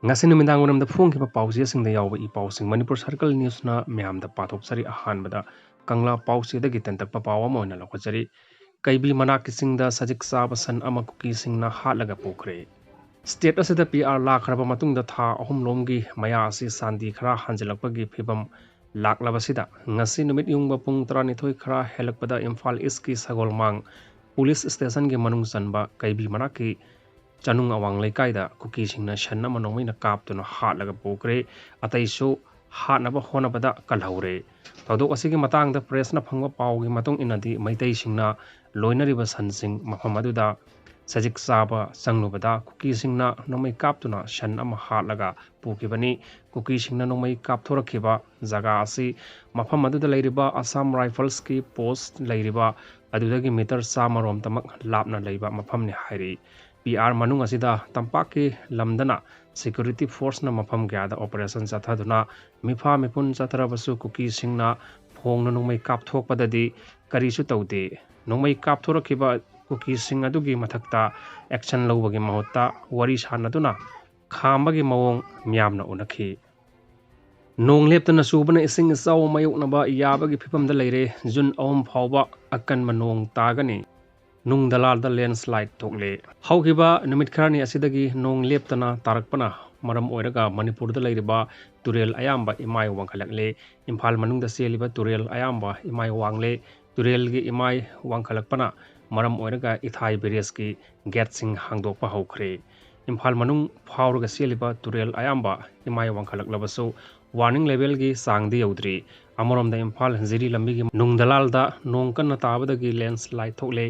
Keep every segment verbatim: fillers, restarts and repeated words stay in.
ꯉꯁꯤ ꯅꯨꯃꯤꯗꯥꯡ ꯋꯥꯏꯔꯝꯗ ꯐꯣꯡꯈꯤꯕ ꯄꯥꯎꯆꯦꯁꯤꯡꯗ ꯌꯥꯎꯕ ꯏ ꯄꯥꯎꯁꯤꯡ ꯃꯅꯤꯄꯨꯔ ꯁꯔꯀꯜ ꯅ꯭ꯌꯨꯁꯅ ꯃꯌꯥꯝꯗ ꯄꯥꯊꯣꯛꯆꯔꯤ꯫ ꯑꯍꯥꯟꯕꯗ ꯀꯪꯂꯥ ꯄꯥꯎꯆꯦꯗꯒꯤ ꯇꯦꯟꯇꯛꯄ ꯄꯥꯎ ꯑꯃ ꯑꯣꯏꯅ ꯂꯧꯈꯠꯆꯔꯤ꯫ ꯀꯩꯕꯤ ꯃꯅꯥꯛꯀꯤ ꯆꯤꯡꯗ ꯁꯖꯤꯛ ꯆꯥꯕ ꯁꯟ ꯑꯃ ꯀꯨꯀꯤꯁꯤꯡꯅ ꯍꯥꯠꯂꯒ ꯄꯨꯈ꯭ꯔꯦ꯫ ꯁ꯭ꯇꯦꯠ ꯑꯁꯤꯗ ꯄꯤ ꯑꯥꯔ ꯂꯥꯛꯈ꯭ꯔꯕ ꯃꯇꯨꯡꯗ ꯊꯥ ꯑꯍꯨꯝ ꯂꯣꯝꯒꯤ ꯃꯌꯥ ꯑꯁꯤ ꯁꯥꯟꯇꯤ ꯈꯔ ꯍꯟꯖꯤꯜꯂꯛꯄꯒꯤ ꯐꯤꯕꯝ ꯂꯥꯛꯂꯕꯁꯤꯗ, ꯉꯁꯤ ꯅꯨꯃꯤꯠ ꯌꯨꯡꯕ ꯄꯨꯡ ꯇꯔꯥꯅꯤꯊꯣꯏ ꯈꯔ ꯍꯦꯜꯂꯛꯄꯗ ꯏꯝꯐꯥꯜ ꯏꯁꯀꯤ ꯁꯒꯣꯜꯃꯥꯡ ꯄꯨꯂꯤꯁ ꯁ꯭ꯇꯦꯁꯟꯒꯤ ꯃꯅꯨꯡ ꯆꯟꯕ ꯀꯩꯕꯤ ꯃꯅꯥꯛꯀꯤ ꯆꯅꯨꯡ ꯑꯋꯥꯡ ꯂꯩꯀꯥꯏꯗ ꯀꯨꯀꯤꯁꯤꯡꯅ ꯁꯟ ꯑꯃ ꯅꯣꯡꯃꯩꯅ ꯀꯥꯞꯇꯨꯅ ꯍꯥꯠꯂꯒ ꯄꯨꯈ꯭ꯔꯦ꯫ ꯑꯇꯩꯁꯨ ꯍꯥꯠꯅꯕ ꯍꯣꯠꯅꯕꯗ ꯀꯜꯍꯧꯔꯦ꯫ ꯊꯧꯗꯣꯛ ꯑꯁꯤꯒꯤ ꯃꯇꯥꯡꯗ ꯄ꯭ꯔꯦꯁꯅ ꯐꯪꯕ ꯄꯥꯎꯒꯤ ꯃꯇꯨꯡ ꯏꯟꯅꯗꯤ, ꯃꯩꯇꯩꯁꯤꯡꯅ ꯂꯣꯏꯅꯔꯤꯕ ꯁꯟꯁꯤꯡ ꯃꯐꯝ ꯑꯗꯨꯗ ꯁꯖꯤꯛ ꯆꯥꯕ ꯆꯪꯂꯨꯕꯗ ꯀꯨꯀꯤꯁꯤꯡꯅ ꯅꯣꯡꯃꯩ ꯀꯥꯞꯇꯨꯅ ꯁꯟ ꯑꯃ ꯍꯥꯠꯂꯒ ꯄꯨꯈꯤꯕꯅꯤ꯫ ꯀꯨꯀꯤꯁꯤꯡꯅ ꯅꯣꯡꯃꯩ ꯀꯥꯞꯊꯣꯔꯛꯈꯤꯕ ꯖꯒꯥ ꯑꯁꯤ ꯃꯐꯝ ꯑꯗꯨꯗ ꯂꯩꯔꯤꯕ ꯑꯁꯥꯝ ꯔꯥꯏꯐꯜꯁꯀꯤ ꯄꯣꯁ ꯂꯩꯔꯤꯕ ꯑꯗꯨꯗꯒꯤ ꯃꯤꯇꯔ ꯆꯥꯝꯃ ꯔꯣꯝꯇꯃꯛ ꯂꯥꯞꯅ ꯂꯩꯕ ꯃꯐꯝꯅꯤ ꯍꯥꯏꯔꯤ꯫ ꯄꯤ ꯑꯥꯔ ꯃꯅꯨꯡ ꯑꯁꯤꯗ ꯇꯝꯄꯥꯛꯀꯤ ꯂꯝꯗꯅ ꯁꯦꯀ꯭ꯌꯨꯔꯤꯇꯤ ꯐꯣꯔꯁꯅ ꯃꯐꯝ ꯀꯌꯥꯗ ꯑꯣꯄꯔꯦꯁꯟ ꯆꯠꯊꯗꯨꯅ ꯃꯤꯐꯥ ꯃꯤꯄꯨꯟ ꯆꯠꯊꯔꯕꯁꯨ ꯀꯨꯀꯤꯁꯤꯡꯅ ꯐꯣꯡꯅ ꯅꯣꯡꯃꯩ ꯀꯥꯞꯊꯣꯛꯄꯗꯗꯤ ꯀꯔꯤꯁꯨ ꯇꯧꯗꯦ꯫ ꯅꯣꯡꯃꯩ ꯀꯥꯞꯊꯣꯔꯛꯈꯤꯕ ꯀꯨꯀꯤꯁꯤꯡ ꯑꯗꯨꯒꯤ ꯃꯊꯛꯇ ꯑꯦꯛꯁꯟ ꯂꯧꯕꯒꯤ ꯃꯍꯨꯠꯇ ꯋꯥꯔꯤ ꯁꯥꯟꯅꯗꯨꯅ ꯈꯥꯝꯕꯒꯤ ꯃꯑꯣꯡ ꯃꯤꯌꯥꯝꯅ ꯎꯅꯈꯤ꯫ ꯅꯣꯡ ꯂꯦꯞꯇꯅ ꯆꯨꯕꯅ ꯏꯁꯤꯡ ꯏꯆꯥꯎ ꯃꯥꯌꯣꯛꯅꯕ ꯌꯥꯕꯒꯤ ꯐꯤꯕꯝꯗ ꯂꯩꯔꯦ꯫ ꯖꯨꯟ ꯑꯍꯨꯝ ꯐꯥꯎꯕ ꯑꯀꯟꯕ ꯅꯣꯡ ꯇꯥꯒꯅꯤ꯫ ꯅꯨꯡ ꯗꯂꯥꯜꯗ ꯂꯦꯟꯁ꯭ꯂꯥꯏꯗ ꯊꯣꯛꯂꯦ꯫ ꯍꯧꯈꯤꯕ ꯅꯨꯃꯤꯠ ꯈꯔꯅꯤ ꯑꯁꯤꯗꯒꯤ ꯅꯣꯡ ꯂꯦꯞꯇꯅ ꯇꯥꯔꯛꯄꯅ ꯃꯔꯝ ꯑꯣꯏꯔꯒ ꯃꯅꯤꯄꯨꯔꯗ ꯂꯩꯔꯤꯕ ꯇꯨꯔꯦꯜ ꯑꯌꯥꯝꯕ ꯏꯃꯥꯏ ꯋꯥꯡꯈꯠꯂꯛꯂꯦ꯫ ꯏꯝꯐꯥꯜ ꯃꯅꯨꯡꯗ ꯆꯦꯜꯂꯤꯕ ꯇꯨꯔꯦꯜ ꯑꯌꯥꯝꯕ ꯏꯃꯥꯏ ꯋꯥꯡꯂꯦ꯫ ꯇꯨꯔꯦꯜꯒꯤ ꯏꯃꯥꯏ ꯋꯥꯡꯈꯠꯂꯛꯄꯅ ꯃꯔꯝ ꯑꯣꯏꯔꯒ ꯏꯊꯥꯏ ꯕꯦꯔꯦꯖꯀꯤ ꯒꯦꯠꯁꯤꯡ ꯍꯥꯡꯗꯣꯛꯄ ꯍꯧꯈ꯭ꯔꯦ꯫ ꯏꯝꯐꯥꯜ ꯃꯅꯨꯡ ꯐꯥꯎꯔꯒ ꯆꯦꯜꯂꯤꯕ ꯇꯨꯔꯦꯜ ꯑꯌꯥꯝꯕ ꯏꯃꯥꯏ ꯋꯥꯡꯈꯠꯂꯛꯂꯕꯁꯨ ꯋꯥꯔꯅꯤꯡ ꯂꯦꯚꯦꯜꯒꯤ ꯆꯥꯡꯗꯤ ꯌꯧꯗ꯭ꯔꯤ꯫ ꯑꯃꯔꯣꯝꯗ ꯏꯝꯐꯥꯜ ꯖꯤꯔꯤ ꯂꯝꯕꯤꯒꯤ ꯅꯨꯡ ꯗꯂꯥꯜꯗ ꯅꯣꯡ ꯀꯟꯅ ꯇꯥꯕꯗꯒꯤ ꯂꯦꯟꯁ꯭ꯂꯥꯏꯗ ꯊꯣꯛꯂꯦ꯫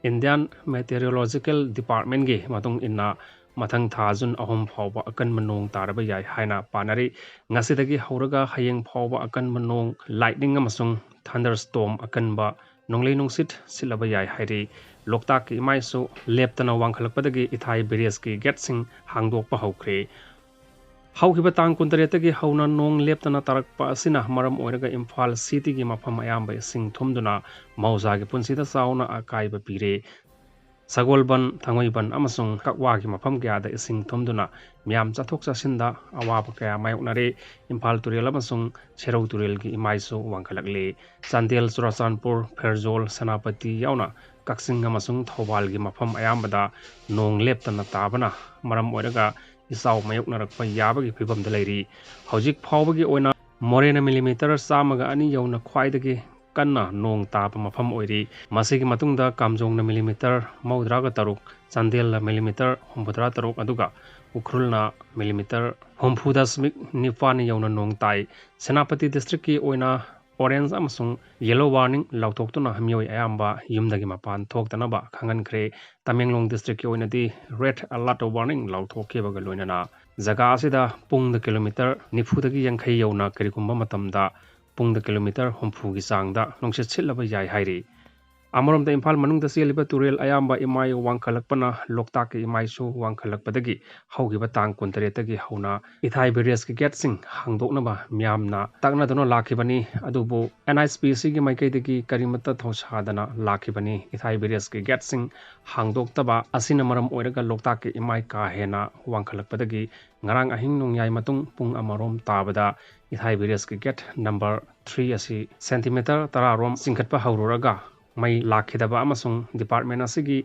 ꯏꯟꯗꯤꯌꯥꯟ ꯃꯦꯇꯤꯑꯣꯔꯣꯂꯣꯖꯤꯀꯦꯜ ꯗꯤꯄꯥꯔꯠꯃꯦꯟꯒꯤ ꯃꯇꯨꯡ ꯏꯟꯅ ꯃꯊꯪ ꯊꯥ ꯖꯨꯟ ꯑꯍꯨꯝ ꯐꯥꯎꯕ ꯑꯀꯟꯕ ꯅꯣꯡ ꯇꯥꯔꯕ ꯌꯥꯏ ꯍꯥꯏꯅ ꯄꯥꯅꯔꯤ꯫ ꯉꯁꯤꯗꯒꯤ ꯍꯧꯔꯒ ꯍꯌꯦꯡ ꯐꯥꯎꯕ ꯑꯀꯟꯕ ꯅꯣꯡ, ꯂꯥꯏꯠꯅꯤꯡ ꯑꯃꯁꯨꯡ ꯊꯟꯗꯔꯁ꯭ꯇꯣꯔꯝ ꯑꯀꯟꯕ ꯅꯣꯡꯂꯩ ꯅꯨꯡꯁꯤꯠ ꯁꯤꯠꯂꯕ ꯌꯥꯏ ꯍꯥꯏꯔꯤ꯫ ꯂꯣꯛꯇꯥꯛꯀꯤ ꯏꯃꯥꯏꯁꯨ ꯂꯦꯞꯇꯅ ꯋꯥꯡꯈꯠꯂꯛꯄꯗꯒꯤ ꯏꯊꯥꯏ ꯕꯦꯔꯦꯖꯀꯤ ꯒꯦꯠꯁꯤꯡ ꯍꯥꯡꯗꯣꯛꯄ ꯍꯧꯈ꯭ꯔꯦ꯫ ꯍꯧꯈꯤꯕ ꯇꯥꯡ ꯀꯨꯟꯇꯔꯦꯠꯇꯒꯤ ꯍꯧꯅ ꯅꯣꯡ ꯂꯦꯞꯇꯅ ꯇꯥꯔꯛꯄ ꯑꯁꯤꯅ ꯃꯔꯝ ꯑꯣꯏꯔꯒ ꯏꯝꯐꯥꯜ ꯁꯤꯇꯤꯒꯤ ꯃꯐꯝ ꯑꯌꯥꯝꯕ ꯏꯁꯤꯡ ꯊꯨꯝꯗꯨꯅ ꯃꯍꯧꯁꯥꯒꯤ ꯄꯨꯟꯁꯤꯗ ꯆꯥꯎꯅ ꯑꯀꯥꯏꯕ ꯄꯤꯔꯦ꯫ ꯁꯒꯣꯜꯕꯟ, ꯊꯥꯡꯃꯩꯕꯟ ꯑꯃꯁꯨꯡ ꯀꯛꯋꯥꯒꯤ ꯃꯐꯝ ꯀꯌꯥꯗ ꯏꯁꯤꯡ ꯊꯨꯝꯗꯨꯅ ꯃꯤꯌꯥꯝ ꯆꯠꯊꯣꯛ ꯆꯠꯁꯤꯟꯗ ꯑꯋꯥꯕ ꯀꯌꯥ ꯃꯥꯌꯣꯛꯅꯔꯦ꯫ ꯏꯝꯐꯥꯜ ꯇꯨꯔꯦꯜ ꯑꯃꯁꯨꯡ ꯁꯦꯔꯧ ꯇꯨꯔꯦꯜꯒꯤ ꯏꯃꯥꯏꯁꯨ ꯋꯥꯡꯈꯠꯂꯛꯂꯦ꯫ ꯆꯥꯟꯗꯦꯜ, ꯆꯨꯔꯥꯆꯥꯟꯄꯨꯔ, ꯐꯦꯔꯖꯣꯜ, ꯁꯦꯅꯥꯄꯇꯤ ꯌꯥꯎꯅ ꯀꯛꯆꯤꯡ ꯑꯃꯁꯨꯡ ꯊꯧꯕꯥꯜꯒꯤ ꯃꯐꯝ ꯑꯌꯥꯝꯕꯗ ꯅꯣꯡ ꯂꯦꯞꯇꯅ ꯇꯥꯕꯅ ꯃꯔꯝ ꯑꯣꯏꯔꯒ ꯏꯆꯥꯎ ꯃꯥꯌꯣꯛꯅꯔꯛꯄ ꯌꯥꯕꯒꯤ ꯐꯤꯕꯝꯗ ꯂꯩꯔꯤ꯫ ꯍꯧꯖꯤꯛ ꯐꯥꯎꯕꯒꯤ ꯑꯣꯏꯅ ꯃꯣꯔꯦꯅ ꯃꯤꯂꯤꯃꯤꯇꯔ ꯆꯥꯝꯃꯒ ꯑꯅꯤ ꯌꯧꯅ ꯈ꯭ꯋꯥꯏꯗꯒꯤ ꯀꯟꯅ ꯅꯣꯡ ꯇꯥꯕ ꯃꯐꯝ ꯑꯣꯏꯔꯤ꯫ ꯃꯁꯤꯒꯤ ꯃꯇꯨꯡꯗ ꯀꯥꯝꯖꯣꯡꯅ ꯃꯤꯂꯤꯃꯤꯇꯔ ꯃꯧꯗ꯭ꯔꯥꯒ ꯇꯔꯨꯛ, ꯆꯥꯟꯗꯦꯜꯅ ꯃꯤꯂꯤꯃꯤꯇꯔ ꯍꯨꯝꯐꯨꯇꯔꯥ ꯇꯔꯨꯛ, ꯑꯗꯨꯒ ꯎꯈ꯭ꯔꯨꯜꯅ ꯃꯤꯂꯤꯃꯤꯇꯔ ꯍꯨꯝꯐꯨ ꯗꯁꯃꯤꯛ ꯅꯤꯄꯥꯟ ꯌꯧꯅ ꯅꯣꯡ ꯇꯥꯏ꯫ ꯁꯦꯅꯥꯄꯇꯤ ꯗꯤꯁꯇ꯭ꯔꯤꯛꯀꯤ ꯑꯣꯏꯅ ꯑꯣꯔꯦꯟꯖ ꯑꯃꯁꯨꯡ ꯌꯦꯂꯣ ꯋꯥꯔꯅꯤꯡ ꯂꯥꯎꯊꯣꯛꯇꯨꯅ ꯃꯤꯑꯣꯏ ꯑꯌꯥꯝꯕ ꯌꯨꯝꯗꯒꯤ ꯃꯄꯥꯟ ꯊꯣꯛꯇꯅꯕ ꯈꯪꯍꯟꯈ꯭ꯔꯦ꯫ ꯇꯃꯦꯡꯂꯣꯡ ꯗꯤꯁꯇ꯭ꯔꯤꯛꯀꯤ ꯑꯣꯏꯅꯗꯤ ꯔꯦꯗ ꯑꯂꯔꯠ ꯋꯥꯔꯅꯤꯡ ꯂꯥꯎꯊꯣꯛꯈꯤꯕꯒ ꯂꯣꯏꯅꯅ ꯖꯒꯥ ꯑꯁꯤꯗ ꯄꯨꯡꯗ ꯀꯤꯂꯣꯃꯤꯇꯔ ꯅꯤꯐꯨꯗꯒꯤ ꯌꯥꯡꯈꯩ ꯌꯧꯅ ꯀꯔꯤꯒꯨꯝꯕ ꯃꯇꯝꯗ ꯄꯨꯡꯗ ꯀꯤꯂꯣꯃꯤꯇꯔ ꯍꯨꯝꯐꯨꯒꯤ ꯆꯥꯡꯗ ꯅꯨꯡꯁꯤꯠ ꯁꯤꯠꯂꯕ ꯌꯥꯏ ꯍꯥꯏꯔꯤ꯫ ꯑꯃꯔꯣꯝꯗ ꯏꯝꯐꯥꯜ ꯃꯅꯨꯡꯗ ꯆꯦꯜꯂꯤꯕ ꯇꯨꯔꯦꯜ ꯑꯌꯥꯝꯕ ꯏꯃꯥꯏ ꯋꯥꯡꯈꯠꯂꯛꯄꯅ ꯂꯣꯛꯇꯥꯛꯀꯤ ꯏꯃꯥꯏꯁꯨ ꯋꯥꯡꯈꯠꯂꯛꯄꯗꯒꯤ ꯍꯧꯈꯤꯕ ꯇꯥꯡ ꯀꯨꯟꯇꯔꯦꯠꯇꯒꯤ ꯍꯧꯅ ꯏꯊꯥꯏ ꯕꯦꯔꯦꯖꯀꯤ ꯒꯦꯠꯁꯤꯡ ꯍꯥꯡꯗꯣꯛꯅꯕ ꯃꯤꯌꯥꯝꯅ ꯇꯛꯅꯗꯨꯅ ꯂꯥꯛꯈꯤꯕꯅꯤ꯫ ꯑꯗꯨꯕꯨ NHPCꯒꯤ ꯃꯥꯏꯀꯩꯗꯒꯤ ꯀꯔꯤꯃꯠꯇ ꯊꯧꯁꯥꯗꯅ ꯂꯥꯛꯈꯤꯕꯅꯤ꯫ ꯏꯊꯥꯏ ꯕꯦꯔꯦꯖꯀꯤ ꯒꯦꯠꯁꯤꯡ ꯍꯥꯡꯗꯣꯛꯇꯕ ꯑꯁꯤꯅ ꯃꯔꯝ ꯑꯣꯏꯔꯒ ꯂꯣꯛꯇꯥꯛꯀꯤ ꯏꯃꯥꯏ ꯀꯥ ꯍꯦꯟꯅ ꯋꯥꯡꯈꯠꯂꯛꯄꯗꯒꯤ ꯉꯔꯥꯡ ꯑꯍꯤꯡ ꯅꯣꯡꯌꯥꯏ ꯃꯇꯨꯡ ꯄꯨꯡ ꯑꯃꯔꯣꯝ ꯇꯥꯕꯗ ꯏꯊꯥꯏ ꯕꯦꯔꯦꯖꯀꯤ ꯒꯦꯠ ꯅꯝꯕꯔ ꯊ꯭ꯔꯤ ꯑꯁꯤ ꯁꯦꯟꯇꯤꯃꯤꯇꯔ ꯇꯔꯥꯔꯣꯝ ꯆꯤꯡꯈꯠꯄ ꯍꯧꯔꯨꯔꯒ ꯃꯩ ꯂꯥꯛꯈꯤꯗꯕ ꯑꯃꯁꯨꯡ ꯗꯤꯄꯥꯔꯠꯃꯦꯟ ꯑꯁꯤꯒꯤ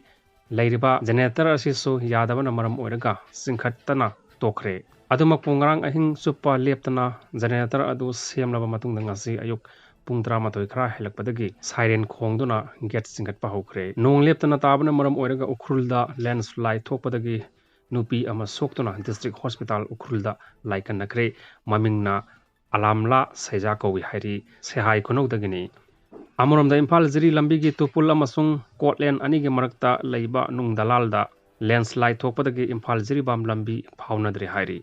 ꯂꯩꯔꯤꯕ ꯖꯦꯅꯦꯔꯦꯇꯔ ꯑꯁꯤꯁꯨ ꯌꯥꯗꯕꯅ ꯃꯔꯝ ꯑꯣꯏꯔꯒ ꯆꯤꯡꯈꯠꯇꯅ ꯇꯣꯛꯈ꯭ꯔꯦ꯫ ꯑꯗꯨꯃꯛꯄꯨ ꯉꯔꯥꯡ ꯑꯍꯤꯡ ꯆꯨꯞꯄ ꯂꯦꯞꯇꯅ ꯖꯦꯅꯦꯔꯦꯇꯔ ꯑꯗꯨ ꯁꯦꯝꯂꯕ ꯃꯇꯨꯡꯗ ꯉꯁꯤ ꯑꯌꯨꯛ ꯄꯨꯡ ꯇꯔꯥꯃꯥꯊꯣꯏ ꯈꯔ ꯍꯦꯜꯂꯛꯄꯗꯒꯤ ꯁꯥꯏꯔꯦꯟ ꯈꯣꯡꯗꯨꯅ ꯒꯦꯠ ꯆꯤꯡꯈꯠꯄ ꯍꯧꯈ꯭ꯔꯦ꯫ ꯅꯣꯡ ꯂꯦꯞꯇꯅ ꯇꯥꯕꯅ ꯃꯔꯝ ꯑꯣꯏꯔꯒ ꯎꯈ꯭ꯔꯨꯜꯗ ꯂꯦꯟꯁꯂꯥꯏꯠ ꯊꯣꯛꯄꯗꯒꯤ ꯅꯨꯄꯤ ꯑꯃ ꯁꯣꯛꯇꯨꯅ ꯗꯤꯁꯇ꯭ꯔꯤꯛ ꯍꯣꯁꯄꯤꯇꯥꯜ ꯎꯈ꯭ꯔꯨꯜꯗ ꯂꯥꯏꯀꯠꯅꯈ꯭ꯔꯦ꯫ ꯃꯃꯤꯡꯅ ꯑꯂꯥꯝꯂꯥ ꯁꯩꯖꯥ ꯀꯧꯏ ꯍꯥꯏꯔꯤ꯫ ꯁꯦꯍꯥꯏ ꯈꯨꯅꯧꯗꯒꯤꯅꯤ꯫ ꯑꯃꯔꯣꯝꯗ ꯏꯝꯐꯥꯜ ꯖꯤꯔꯤ ꯂꯝꯕꯤꯒꯤ ꯇꯨꯄꯨꯜ ꯑꯃꯁꯨꯡ ꯀꯣꯠꯂꯦꯟ ꯑꯅꯤꯒꯤ ꯃꯔꯛꯇ ꯂꯩꯕ ꯅꯨꯡ ꯗꯂꯥꯜꯗ ꯂꯦꯟꯁꯂꯥꯏꯠ ꯊꯣꯛꯄꯗꯒꯤ ꯏꯝꯐꯥꯜ ꯖꯤꯔꯤꯕꯥꯝ ꯂꯝꯕꯤ ꯐꯥꯎꯅꯗ꯭ꯔꯦ ꯍꯥꯏꯔꯤ꯫